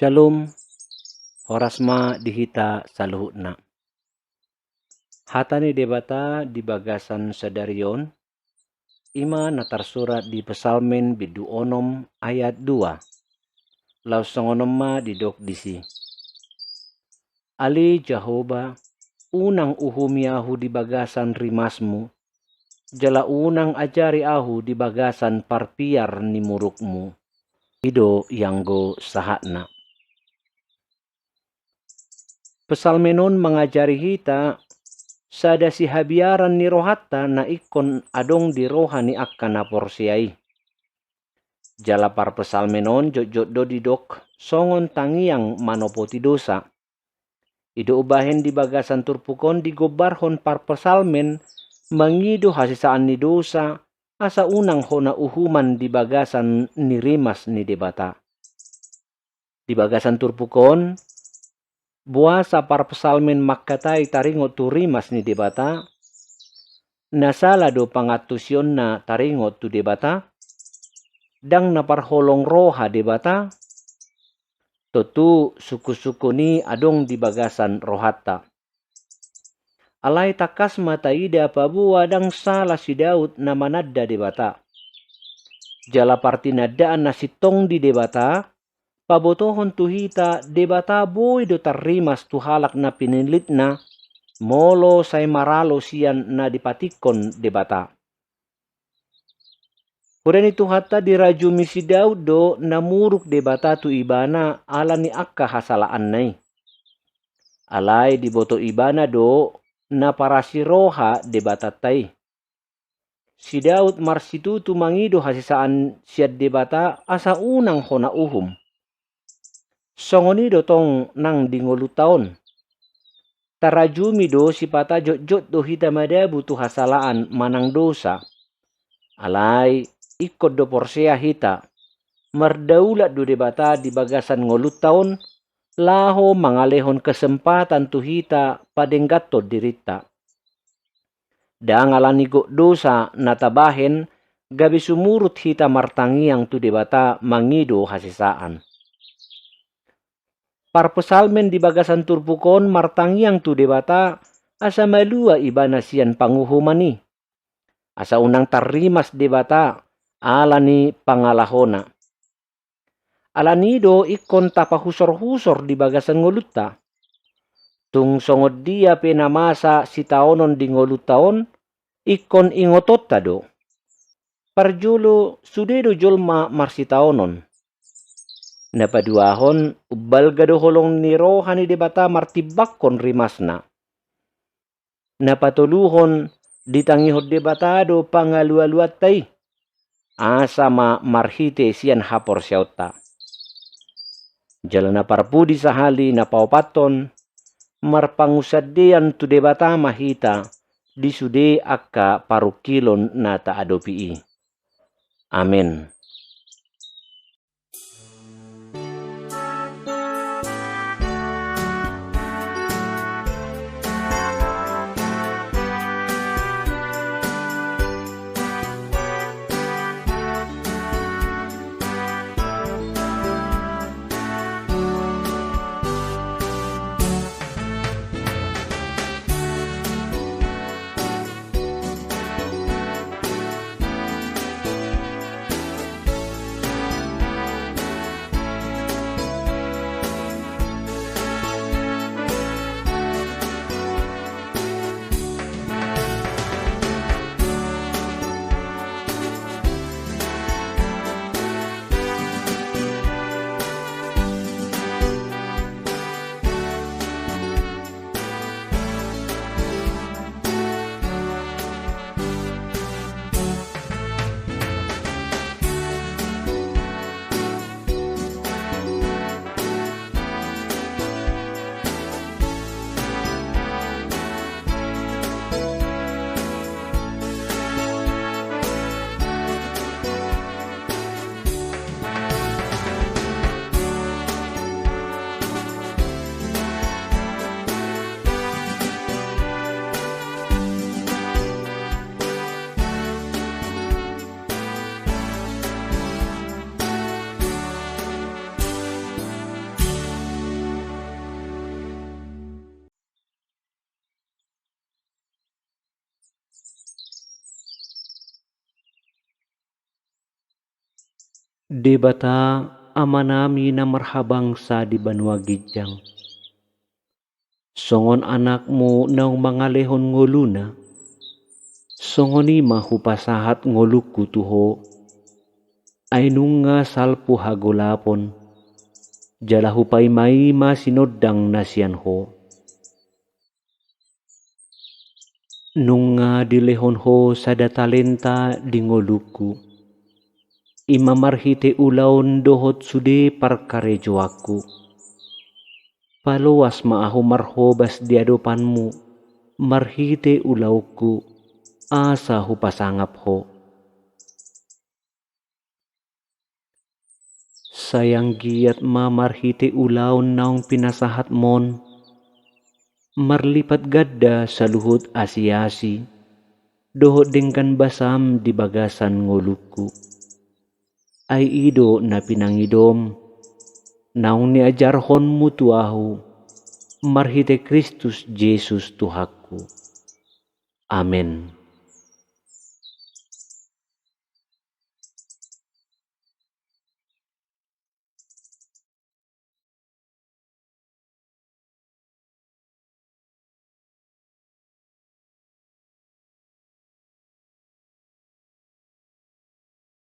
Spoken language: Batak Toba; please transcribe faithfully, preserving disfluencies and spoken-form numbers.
Shalom, horas ma di hita saluhutna. Hata ni Debata di bagasan sadari on, i ma na tarsurat di Psalmen bindu onom ayat dua. Laos songon on ma didok disi: Ale Jahowa, unang uhumi ahu di bagasan rimasmu, jala unang ajari ahu di bagasan parpiar ni murukmu. I do i anggo sahatna. Psalmen on mangajari hita sada sihabiaran ni rohanta na ingkon adong di roha ni angka na porsea i. Jala parpsalmen on jotjot do didok songon tangiang manopoti dosa. I do umbahen di bagasan turpuk on digombarhon parpsalmen mangido hasesaan ni dosa, asa unang hona uhuman di bagasan ni rimas ni Debata. Di bagasan turpuk on, boasa parpsalmen mangkatai taringot tu rimas ni Debata? Na sala do pangantusionna taringot tu Debata? Ndang na parholong roha Debata? Tontu sungkunsungkun i adong di bagasan rohanta. Alai tangkas ma taida paboa ndang sala si Daud na mananda Debata. Jala partinandaan na sintong di Debata pabotohon tu hita Debata boi do tarrimas tu halak na pinillitna, molo sai maralo sian na dipatingkon Debata. Hoda ni Tuhanta, dirajumi si Daud do na muruk Debata tu ibana ala ni angka hasalaanna i. Alai diboto ibana do na parasi roha Debatanta i. Si Daud marsitutu mangido hasesaan sian Debata asa unang hona uhum. Songon i do tong nang di ngolunta on. Tarajumi do sipata jotjot do hita madabu tu hasalaan manang dosa. Alai ingkon do porsea hita, mardaulat do Debata di bagasan ngolunta on, laho mangalehon kesempatan tu hita padengganhon dirinta. Ndang ala ni gok dosa na tabahen gabe sumurut hita martangiang tu Debata mangido hasesaan. Parpsalmen di bagasan turpuk on martangiang tu Debata asa malua ibana sian panguhuman i. Asa unang tarrimas Debata ala ni pangalahona. Ala ni i do ingkon tapahusorhusor di bagasan ngolunta. Tung songon dia pe na masa sitaonon di ngolunta on, ingkon ingotonta do. Parjolo, sude do jolma marsitaonon. Na paduahon, umbalga do holong ni roha ni Debata martimbangkon rimasna. Na patoluhon, ditangihon Debata do pangalualuanta i, asa ma marhite sian haporseaonta. Jala na parpudi sahali na paopathon, marpangunsandean tu Debata ma hita di sude angka parungkilon na taadopi i. Amen. Debata, Amanami na marhabangsa di banua ginjang, songon anakmu naung mangalehon ngoluna, songon i ma hupasahat ngolungku tu ho. Ai nunga salpu hagolapon, jala hupaimaima sinondang na sian ho. Nunga dilehon ho sada talenta di ngolungku, i ma marhite ulaon dohot sude parkarejoanku. Paloas ma ahu marhobas di adopanmu marhite ulaonku, asa hupasangap ho. Sai anggiat ma marhite ulaon naung pinasahatmon, marlipat ganda saluhut asi-asi dohot denggan basam di bagasan ngolungku. Ai i do na pinangidom, naung niajarhonmu tu ahu, marhite Kristus Jesus Tuhanku. Amen.